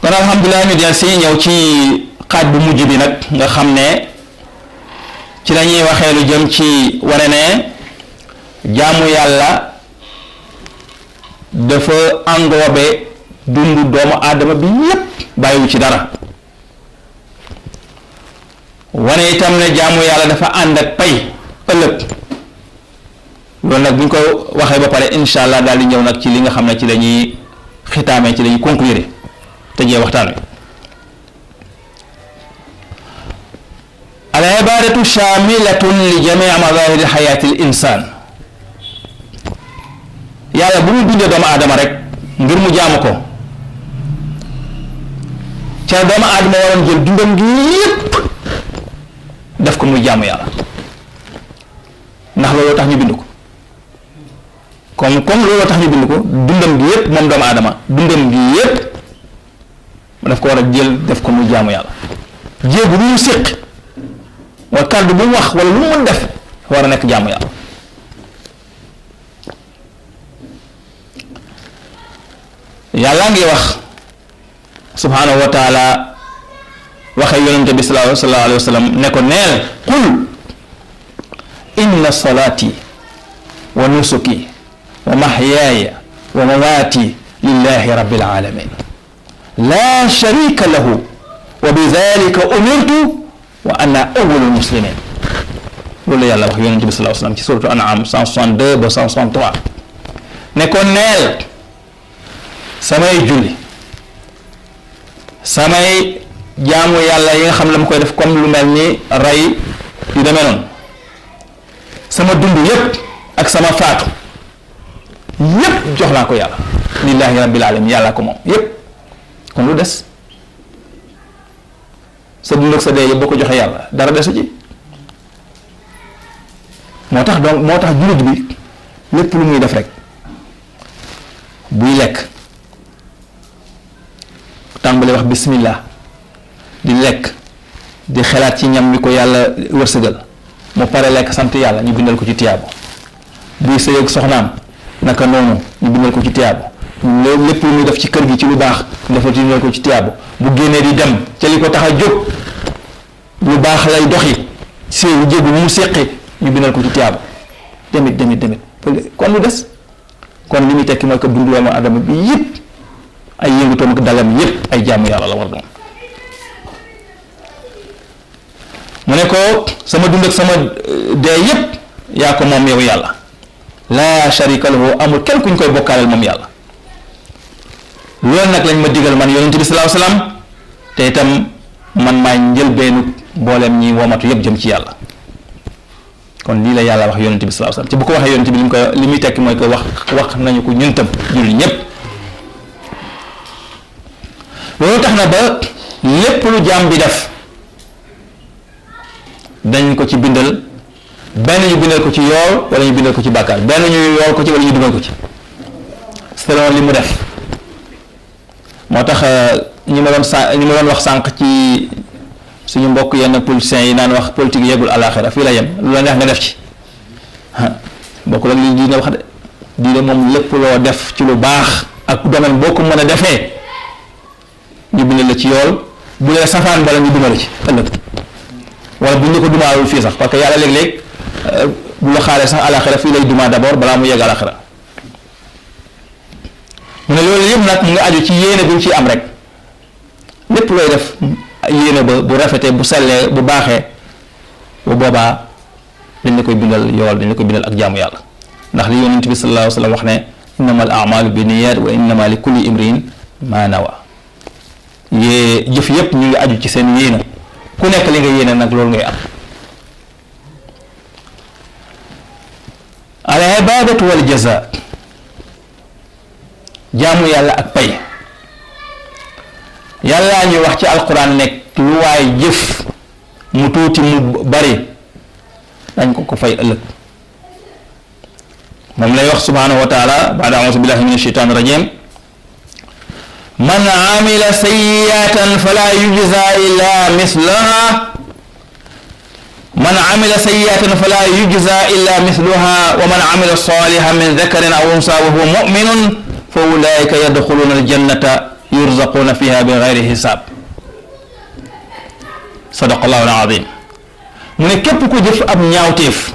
kon alhamdulilah ñu del si ñëw ci xaaj bu mujj bi nag nga xam ne ci la ñuy waxee lu jëm ci wane ne jaamu yàlla dafa englobe dundu doomu aadama bi yépp bàyyiwu ci dara wane itam ne jaamu yàlla dafa ànd ak pay ëllëg loolu nag bu ñu ko waxee ba pare insha allah daal di ñëw nag ci li nga xam ne ci la ñuy xitaamee ci la ñuy conclure tëjee waxtaan wi al ibadatu shamilatun li jamii madahiri xayaati l insaan yàlla bu mu bindee doomu aadama rek ngir mu jaamu ko ca doomu aadama waroon jël dundam gi yépp def ko muy jaamu yàlla ndax looloo tax ñu bind ko comme looloo tax ñu bind ko dundam gi yépp moom doomu aadama dundam gi yépp daf ko war a jël def ko muy jaamu yàlla jéegu bu mu séq wala kàddu bu mu wax wala lu mu mën def war a nekk jaamu yàlla yàlla ngi wax subhanahu wa taala waxee yonente bi sallallahu alayhi wa sallam ne ko neel qul inna salaati wa nusuki wa mahyaaya wa mamaati lillahi rabbil alamin la sharika lahu wa bidhalika umirtu wa ana awwalul muslimin loolu yàlla wax yonente bi sallallahu alayhi wa sallam ci suratu an'am 162 ba 163 ne ko neel samay julli samay jaamu yàlla yi nga xam ne dama koy def comme lu mel ni rey yu demee noonu sama dund yépp ak sama faatu yépp jox naa ko yàlla lillahi rabbil alamin yàlla ko moom yépp kon lu des sa dund ak sa dee yëpp boo ko joxee yàlla dara desu ci moo tax jullit bi lépp lu muy def rek buy lekk tàmbali wax bismillah di lekk di xelaat ci ñam bi ko yàlla wërsëgal mu pare lekk sant yàlla ñu bindal ko ci tiyaabu buy sëy ak soxnaam naka noonu ñu bindal ko ci tiyaabu lépp lu muy def ci kër gi ci lu baax dafa ci bindal ko ci tiyaabu bu génnee di dem ca li ko tax a jóg lu baax lay doxi séewu jéegu mu séqi ñu bindal ko ci tiyaabu demit kon lu des kon li muy tekki mooy que dundu doomu adama bi yëpp ay yëngutoom ak dalam yëpp ay jaamu yàlla la war doon mu ne ko sama dund ak sama dee yëpp yaa ko moom yow yàlla laa sharika lahu amul kenn kuñ koy bokkaaleel moom yàlla loolu nag lañ ma digal man yonent bi sallallahu alayhi wasallam te itam man maay njëlbeenu mboolem ñi womatu yëpp jëm ci yàlla kon lii la yàlla wax yonent bi sallallahu alayhi wasallam ci bu ko waxee yonent bi li muy tekki mooy que wax nañu ko ñun tam julli ñëpp loolu tax na ba lépp lu jaam bi def dañ ko ci bindal benn ñu bindal ko ci yool wala ñu bindal ko ci bàkkaar benn ñu yool ko ci wala ñu dugal ko ci selon li mu def moo tax ñi ma doon wax sànq ci suñu mbokk yenn politiciens yi naan wax politique yeggul àllaaxira fii la yem lu la neex nga def ci bokkul ak li diine wax de diine moom lépp loo def ci lu baax ak domaine boo ko mën a defee ñu bindal la ci yool bu dee safaan bala ñu dugal ci ëllëg wala bu ñu ko dumaalul fii sax parce que yàlla léeg-léeg bu la xaaree sax àllaaxira fii lay dumaa d'abord balaa mu yegg àllaaxira mu ne loolu yëpp nag mu ngi aju ci yéene bu ñu ciy am rek lépp looy def yéene ba bu rafetee bu sellee bu baaxee bu boobaa dañ la koy bindal yool dañ la koy bindal ak jaamu yàlla ndax li yonent bi sallallahu alayhi wa sallam wax ne innamal a'malu binniyat wa innama li kulli imrin ma nawa jëf yëpp ñu ngi aju ci seen yéene ku nekk li nga yéene nag loolu ngay am al ibadatu wal jaza jaamu yàlla ak pay yàlla ñuy wax ci alquran nekk lu waay jëf mu tuuti mu bari dañ ko fay ëllëg moom lay wax subhanahu wa taala baada a'uuzu billahi min ashaytaani rajim man amila sayyi'atan fala yujza illa mislaha man amila sayyi'atan fala yujza illa mislaha wa man amila salihan min dhakarin aw unsa wa huwa mu'minun fa ulaika yadkhuluna aljannata yurzaquuna fiha bi gayri hisaab. sadaqallahu al-azim. mu ne képp ku jëf ab ñaawteef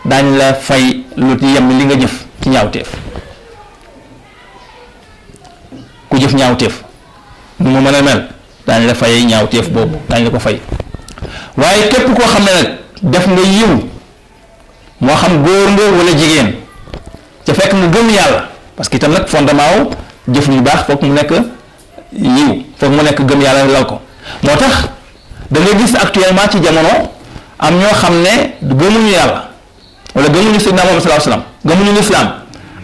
daañ la fay lu yem li nga jëf ci ñaawteef. ku jëf ñaawteef nu mu mën a mel daañ la fay ñaawteef boobu daañ la ko fay. waaye képp koo xam ne nag def nga yiw moo xam góor nga wala jigéen ca fekk nga gëm yàlla, parce que itam nag fondement wu jëf yu baax foog mu nekk yiw, foog mu nekk gëm yàlla lal ko. moo tax da nga gis actuellement ci jamono am ñoo xam ne gëmuñu yàlla wala gëmuñu Seydina Muhammad sallallahu alayhi wasallam, gëmuñu lislaam,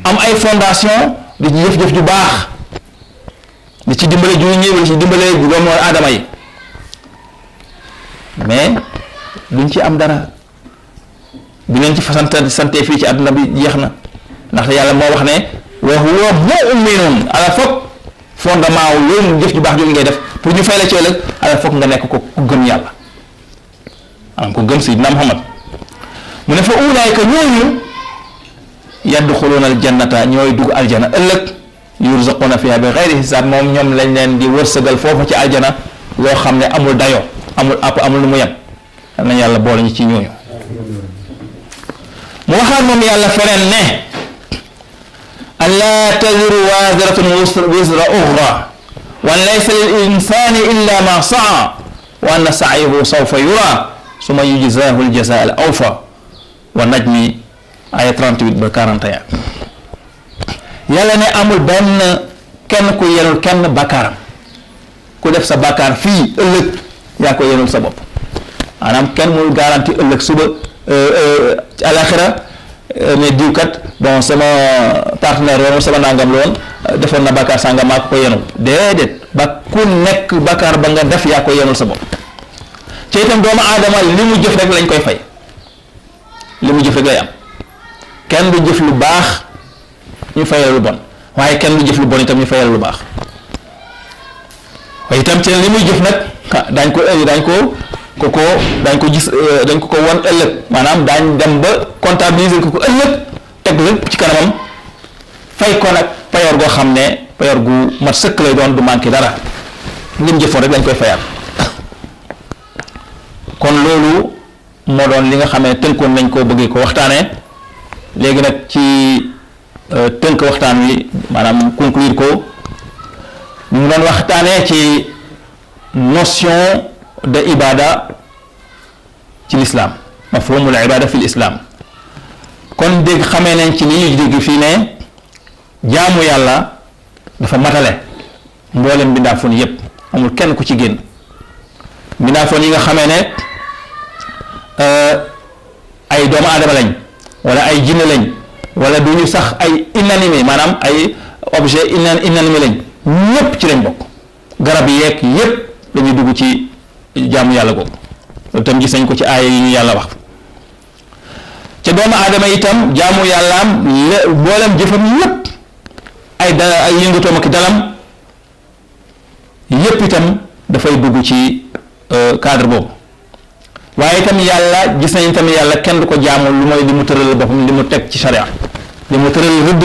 am ay fondation di ci jëf-jëf ju baax, di ci dimbale ju ñi wala ci dimbale doomu aadama yi, mais duñ ci am dara. bi leen ci sante fii ci àdduna bi jeex na, ndaxte yàlla moo wax ne wa huwa mu'minun ala foog fondement wu loolu jëf ju baax jooju ngay def pour ñu fay la ci ëllëg ala foog nga nekk ko ku gëm yàlla, maanaam ku gëm Seydina Muhammad. mu ne fa ulaayka ñooñu yadxuluuna aljannata ñooy dugg aljana ëllëg, yurzaquuna fiha bi xayri hisaab, moom ñoom lañ leen di wërsëgal foofu ci aljana loo xam ne amul dayo, amul àpp, amul lu mu yem. am nañ yàlla boole ñu ci ñooñu. mu waxaat moom yàlla feneen ne an laa taziru waaziratun wizra uxra wa an laysa lil insani illa ma saa wa anna sa'yahu sawfa yura summa yujzaahu al jazaa al awfa wa najmi aya 38 ba 41. yàlla ne amul benn kenn ku yenul kenn bakkaaram, ku def sa bakkaar fii ëllëg yaa ko yenul sa bopp. maanaam kenn muy garanti ëllëg suba alaxira ne diwkat bon sama partenaire woon sama nangam la woon defoon na bakkaar sàngam maa ko yenul, déedéet. ba ku nekk bakkaar ba nga def yaa ko yenul sa bopp. ci itam doomu aadama li mu jëf rek lañ koy fay, li mu jëf rek lay am. kenn du jëf lu baax ñu fayal lu bon, waaye kenn du jëf lu bon itam ñu fayal lu baax. waaye itam ci li muy jëf nag dañ ko gis, dañ ko won ëllëg, maanaam daañ dem ba comptabiliser ko ëllëg teg lépp ci kanamam fay ko nag payoor goo xam ne payoor gu mat sëkk lay doon, du manqué dara. li mu jëfoon rek lañ koy fayal. kon loolu moo doon li nga xam ne tënkoon nañ ko bëggee ko waxtaanee. léegi nag ci tënk waxtaan wi, maanaam conclure ko, ñu doon waxtaanee ci notion de ibada ci l'islam, mafhumul ibada fi l'islam. kon dégg xamee nañ ci li ñuy dégg fii ne jaamu yàlla dafa matale mboolem mbindaafoon yépp, amul kenn ku ci génn. mbindaafoon yi nga xamee ne ay doomu aadama lañ wala ay jinne lañ wala du ñu sax ay inanimé, maanaam ay objet inanimé lañ, ñépp ci lañ bokk. garab yi yeeg yépp dañuy dugg ci jaamu yàlla googu. loolu itam gis nañ ko ci aaya yi ñu yàlla wax. ca doomu aadama itam jaamu yàllaam mboolem jëfam yépp ay yëngatoom ak dalam yépp itam dafay dugg ci cadre boobu. waaye itam yàlla gis nañ itam yàlla kenn du ko jaamu lu mooy li mu tëral boppam, li mu teg ci sharia, li mu tëral rëdd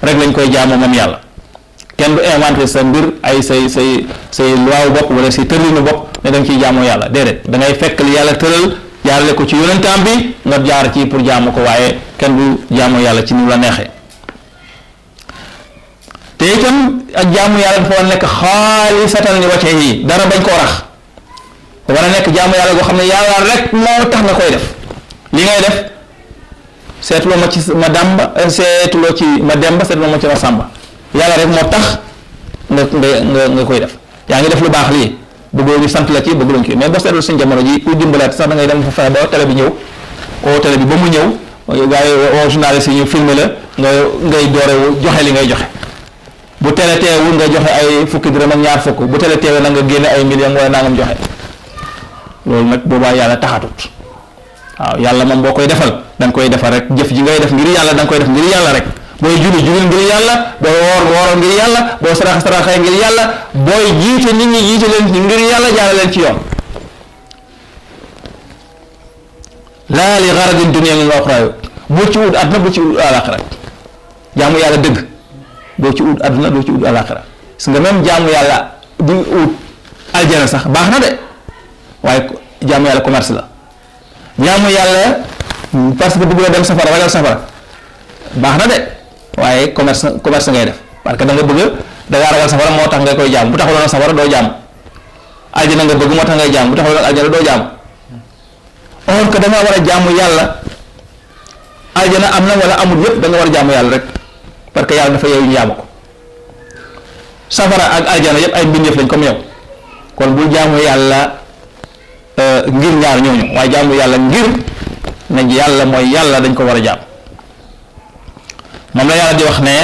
rek lañ koy jaamu moom yàlla. kenn du inventé sa mbir ay say loi bopp wala say tëralinu bopp ne da nga ciy jaamoo yàlla, déedéet. da ngay fekk li yàlla tëral jaarale ko ci yonentam bi nga jaar ci pour jaamu ko, waaye kenn du jaamoo yàlla ci ni la neexee. te itam ak jaamu yàlla dafa war a nekk xaalisatan li wajhihi, dara bañ koo rax. war a nekk jaamu yàlla goo xam ne yàlla rek moo tax nga koy def. li ngay def seetuloo ma ci ma dàmba, seetuloo ci ma demba, seetuloo ma ci ma sàmba, yàlla rek moo tax nga koy def. yaa ngi def lu baax lii bëggoo ñu sant la ci bëgg lañ ci, mais boo seetlu suñu jamono ji ku dimbalaat sax da ngay dem fa fexe ba télé bi ñëw, oo télé bi ba mu ñëw, gars yi oo journaliste yi ñu filmer la ngay doorewu joxe li ngay joxe. bu télé teewul nga joxe ay fukki dërëm ak ñaar fukk, bu télé teewul na nga génne ay millions wala nangam joxe. loolu nag boobaa yàlla taxatut. waaw yàlla moom boo koy defal da nga koy defal rek, jëf ji ngay def ngir yàlla da nga koy def ngir yàlla rek. booy julli ngir yàlla, booy woor ngir yàlla, booy saraxee ngir yàlla, booy jiite nit ñi jiite leen ngir yàlla, jaara leen ci yoon. laa li gharadin dunyawiyyin wa ukhrawiyyin, boo ci ut àdduna boo ci ut alaxira. jaamu yàlla dëgg doo ci ut àdduna doo ci ut alaxira. gis nga même jaamu yàlla di ut aljana sax baax na de waaye jaamu yàlla commerce la jaamu yàlla parce que bëgg la dem safara ragal safara baax na de waaye commerce ngay def parce que da nga bëgg da ngaa ragal safara moo tax nga koy jaam bu taxuloon safara doo jaam aljana nga bëgg moo tax ngay jaam bu taxuloon aljana doo jaam or que da nga war a jaamu yàlla aljana am na wala amul yëpp da nga war a jaamu yàlla rek parce que yàlla dafa yow ñu jaamu ko safara ak aljana yëpp ay mbindeef lañ comme yow kon bul jaamu yàlla ngir ñaar ñooñu waaye jaamu yàlla ngir nañ yàlla mooy yàlla dañ ko war a jaam moom la yàlla di wax ne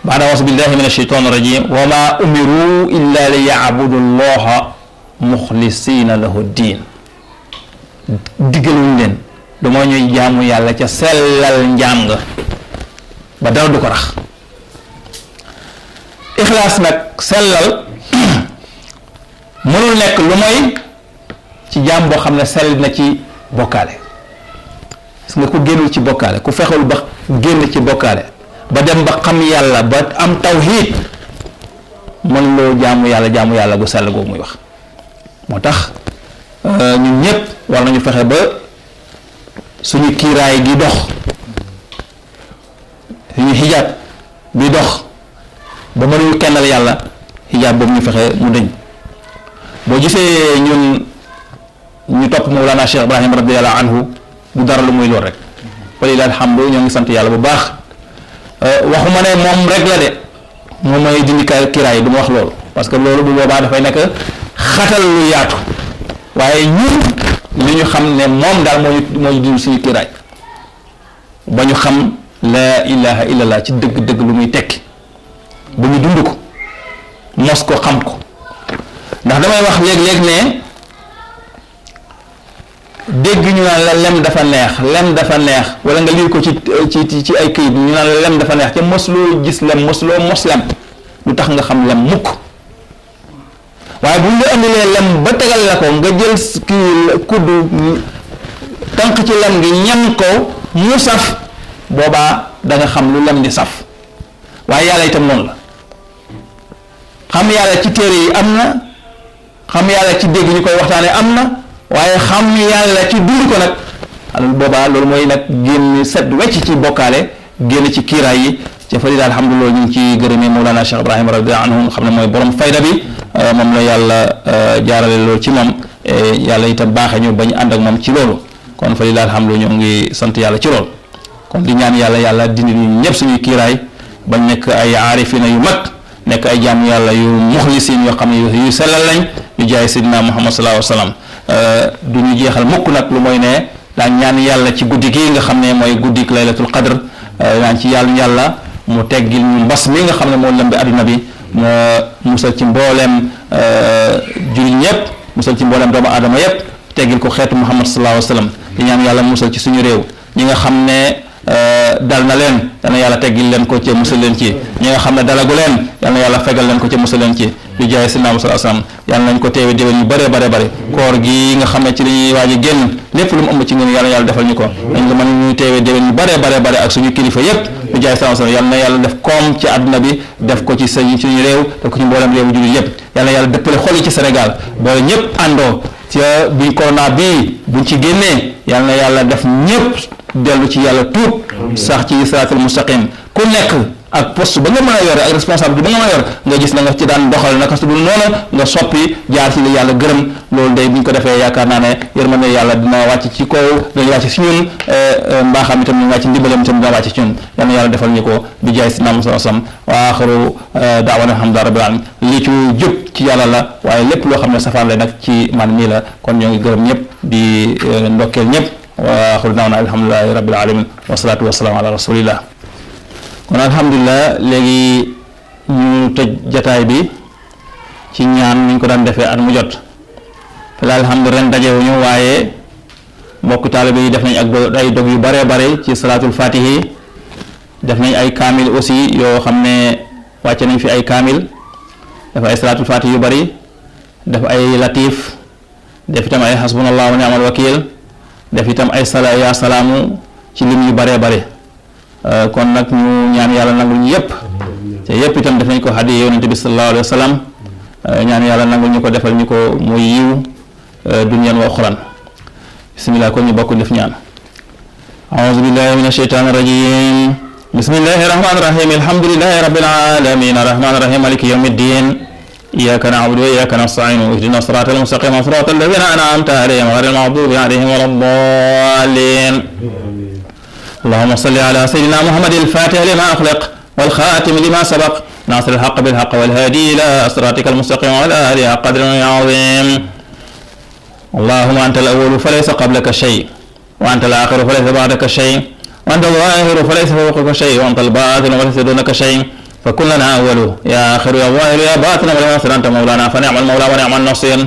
baada auzu billahi min ashaytan rajim wa ma umiru illa li yaabudu llaha muxlisina lahu diin diggaluñ leen du moo ñuy jaamu yàlla ca sellal njaam nga ba dara du ko rax ixlaas nag sellal mënul nekk lu mooy ci jaam boo xam ne sell na ci bokkaale gis nga ku génnul ci bokkaale ku fexul ba génn ci bokkaale ba dem ba xam yàlla ba am tawhiid mën loo jaamu yàlla gu sell googu muy wax moo tax ñun ñëpp war nañu fexe ba suñu kiiraay gi dox suñu xijaab bi dox ba mënuñu kennal yàlla xijaab boobu ñu fexe mu dëñ boo gisee ñun ñu topp Mawlana Cheikh Ibrahim radiyallahu anhu du dara lu muy lool rek walilahi alhamdu ñoo ngi sant yàlla bu baax waxuma ne moom rek la de moom mooy dindi kiiraay du ma wax loolu parce que loolu bu boobaa dafay nekk xatal lu yaatu waaye ñun li ñu xam ne moom daal moo ñu dindi suñu kiiraay ba ñu xam la ilaha illallah ci dëgg-dëgg lu muy tekki bu ñu dund ko mos ko xam ko ndax damay wax léeg-léeg ne dégg ñu naan la lem dafa neex wala nga liir ko ci ay këyit ñu naan la lem dafa neex te mosloo gis lem mosloo mos lem lu tax nga xam lem mukk waaye bu ñu la indilee lem ba tegal la ko nga jël kii kuddu tànk ci lem gi ñam ko mu saf boobaa da nga xam lu lem di saf waaye yàlla itam noonu la xam yàlla ci téere yi am na xam yàlla ci dégg ñu koy waxtaane am na waaye xam yàlla ci dund ko nag alors boobaa loolu mooy nag génn set wecc ci bokkaale génn ci kiiraay yi ca fa di daal alhamdulilah ñu ngi ci gërëmee Mawlana Cheikh Ibrahima radiyallahu anhu xam ne mooy borom fayda bi moom la yàlla jaarale loolu ci moom yàlla itam baaxee ñu bañ ànd ak moom ci loolu kon fa di daal alhamdulilah ñoo ngi sant yàlla ci loolu kon di ñaan yàlla dindi ñu ñëpp suñuy kiiraay bañ nekk ay aarifina yu mag nekk ay jaamu yàlla yu muxlisin yoo xam ne yu sellal lañ yu jaay sidina Muhammad sallallahu alayhi wa sallam du ñu jeexal mukk nag lu mooy ne daa ñaan yàlla ci guddi gi nga xam ne mooy guddik laylatul qadr daan ci yàlla mu teggil ñu mbas mi nga xam ne moo lëmbi adduna bi mu musal ci mbooleem jullit ñëpp musal ci mbooleem doomu aadama yëpp teggil ko xeetu Muhammad sallallahu alayhi wa sallam di ñaan yàlla musal ci suñu réew ñi nga xam ne dal na leen dana yàlla teggil leen ko ci musal leen ci ñi nga xam ne dalagu leen yal na yàlla fegal leen ko ci musal leen ci di jaay sidna Muhammad sallallahu alayhi wasallam yàlla nañ ko teewe déwén yu bare koor gi nga xam ne ci la ñuy waaj a génn lépp lu mu ëmb ci ngeen yàlla defal ñu ko dañ ko mën ñu teewe déwén yu bare ak suñu kilifa yépp di jaay sallallahu alayhi wasallam yal na yàlla def koom ci àdduna bi def ko ci suñu réew def ko ci mboolem réewu jullit yépp yal na yàlla dëppale xol yi ci Sénégal boole ñëpp àndoo ci biñ corona bii buñ ci génnee yal na yàlla def ñëpp dellu ci yàlla tuub sax ci siraatul mustaqim ku nekk ak poste ba nga mën a yore ak responsable ba nga mën a yor nga gis na nga ci daan doxal naka su dul noonu nga soppi jaar ci li yàlla gërëm loolu day bu ñu ko defee yaakaar naa ne yërmande yàlla dina wàcc ci kaw dañu wàcc si ñun mbaaxam itam ñu wàcc ndimbalam itam dina wàcc ci ñun yal na yàlla defal ñu ko bi jaay si naam sallam wa axiru daawana alhamdulillahi rabbil alamin li ci jub ci yàlla la waaye lépp loo xam ne safaan la nag ci man mii la kon ñoo ngi gërëm ñëpp di ndokkeel ñëpp wa axiru daawana alhamdulillahi rabbil alamin wasalaatu wasalaamu ala rasulillah kon alhamdulilah léegi ñu tëj jataay bi ci ñaan ni ñu ko daan defee at mu jot te alhamdulilah ren dajewuñu waaye mbokk taalibe yi def nañ ak ay dog yu bare ci salaatul fatihi def nañ ay kaamil aussi yoo xam ne wàcce nañ fi ay kaamil def ay salaatul fatihi yu bari def ay latif def itam ay hasbunallahu wa ni'mal wakil def itam ay ya salaamu ci lim yu bare kon nag ñu ñaan yàlla nangu ñu yépp te yëpp itam def nañ ko hadiya yonente bi sallallahu alayhi wa sallam ñaan yàlla nangul ñu ko defal ñu ko muy yiw dunyan wa uxran bismillah kon ñu bokk def ñaan a'udhu billahi minash shaitanir rajim bismillahir rahmanir rahim alhamdulillahi rabbil alamin arrahmanir rahim maliki yawmiddin iyyaka na'budu wa iyyaka nasta'in ihdinas siratal mustaqim siratal ladzina an'amta alayhim ghayril maghdubi alayhim waladdallin اللهم صل على سيدنا محمد الفاتح لما أخلق والخاتم لما سبق ناصر الحق بالحق والهادي إلى صراطك المستقيم وعلى آله قدر عظيم اللهم أنت الأول فليس قبلك شيء وأنت الآخر فليس بعدك شيء وأنت الظاهر فليس فوقك شيء وأنت الباطن وليس دونك شيء فكلنا أول يا آخر يا ظاهر يا باطن ولا نصر أنت مولانا فنعم المولى ونعم النصير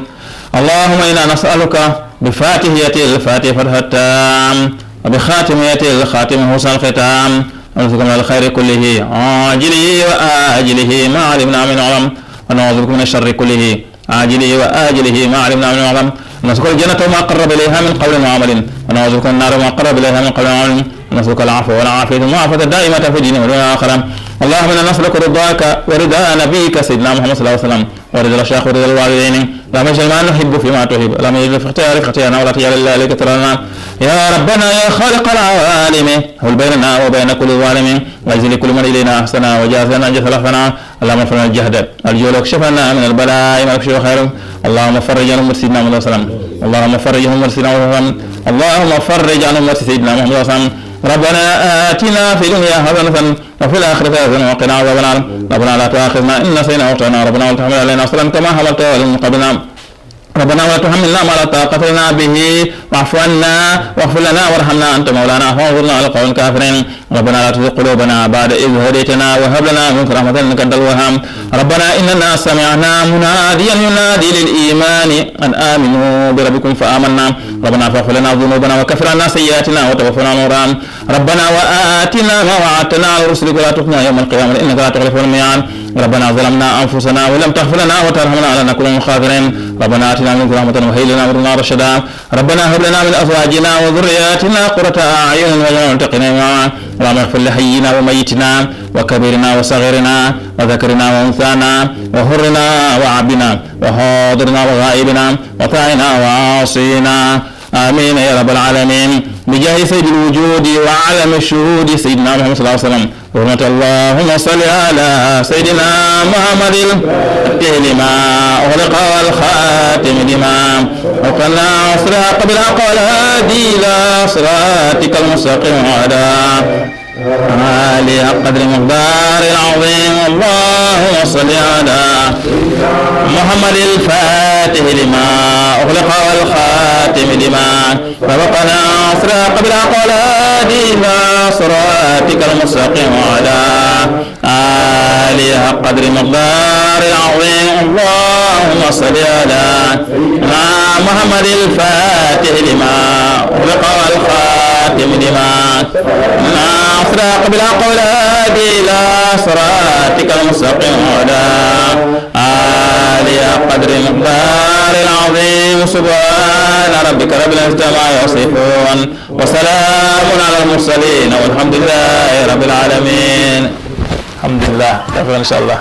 اللهم إنا نسألك بفاتحية الفاتحة فتح التام وبخاتمية الخاتم حسن الختام ونسألك من الخير كله عاجله وآجله ما علمنا من علم ونعوذ بك من الشر كله عاجله وآجله ما علمنا من علم ونسألك الجنة وما قرب إليها من قول وعمل ونعوذ بك من النار وما قرب إليها من قول وعمل ونسألك العفو والعافية والمعافاة الدائمة في الدين والآخرة اللهم إنا نسألك رضاك ورضا نبيك سيدنا محمد صلى الله عليه وسلم ورضا الأشياخ ورضا الوالدين اللهم اجعل ما نحب فيما تحب اللهم اجعل في اختيارنا ولا تجعل إلا عليك ترنا يا ربنا يا خالق العوالم هل بيننا وبين كل ظالم واجزل كل من إلينا أحسنا وجازنا جزل لنا اللهم فرج الجهد الجول واكشفنا من البلاء ما يكشف خير اللهم فرج عن أمة سيدنا محمد صلى الله عليه وسلم اللهم فرج عن أمة سيدنا محمد اللهم فرج عن أمة سيدنا محمد صلى الله عليه وسلم ربنا آتنا في الدنيا حسنة وفي الآخرة حسنة وقنا عذاب النار ربنا لا تؤاخذنا إن نسينا واخطأنا ربنا ولا تحمل علينا إصرا كما حملته على الذين من قبلنا ربنا ولا تحملنا ما لا طاقة لنا به واعف عنا واغفر لنا وارحمنا أنت مولانا فانصرنا على القوم الكافرين ربنا لا تزغ قلوبنا بعد إذ هديتنا وهب لنا منك رحمة إنك أنت الوهاب ربنا إننا سمعنا مناديا ينادي للإيمان أن آمنوا بربكم فآمنا ربنا فاغفر لنا ذنوبنا وكفر عنا سيئاتنا وتوفنا نورا ربنا وآتنا ما وعدتنا على رسلك ولا تخزنا يوم القيامة إنك لا تخلف الميعاد ربنا ظلمنا أنفسنا ولم تغفر لنا وترحمنا لنكن من الخاسرين ربنا آتنا منك رحمة وهب لنا من أمرنا رشدا ربنا هب لنا من أزواجنا وذرياتنا قرة أعين واجعلنا للمتقين إماما اللهم اغفر لحينا وميتنا وكبيرنا وصغيرنا وذكرنا وأنثانا وحرنا وعبدنا وحاضرنا وغائبنا وطاعنا وعاصينا آمين يا رب العالمين بجاه سيد الوجود وعلم الشهود سيدنا محمد صلى الله عليه وسلم ورحمة اللهم صل على سيدنا محمد الفاتح لما أغلق والخاتم لما وقنا صراط قبل أقوال هادي إلى صراطك المستقيم وعلى آله قدر مقدار العظيم اللهم صل على محمد الفاتح لما أغلق والخاتم لما سبقنا صراط قبل أقوال هادي إلى صراطك المستقيم وعلى آله قدر مقدار العظيم اللهم صل على محمد الفاتح لما أغلق والخاتم لما صراط قبل أقوال هادي إلى صراطك المستقيم وعلى آله قدر مقدار العظيم سبحان ربك رب العزة عما يصفون وسلام على المرسلين والحمد لله رب العالمين الحمد لله إن شاء الله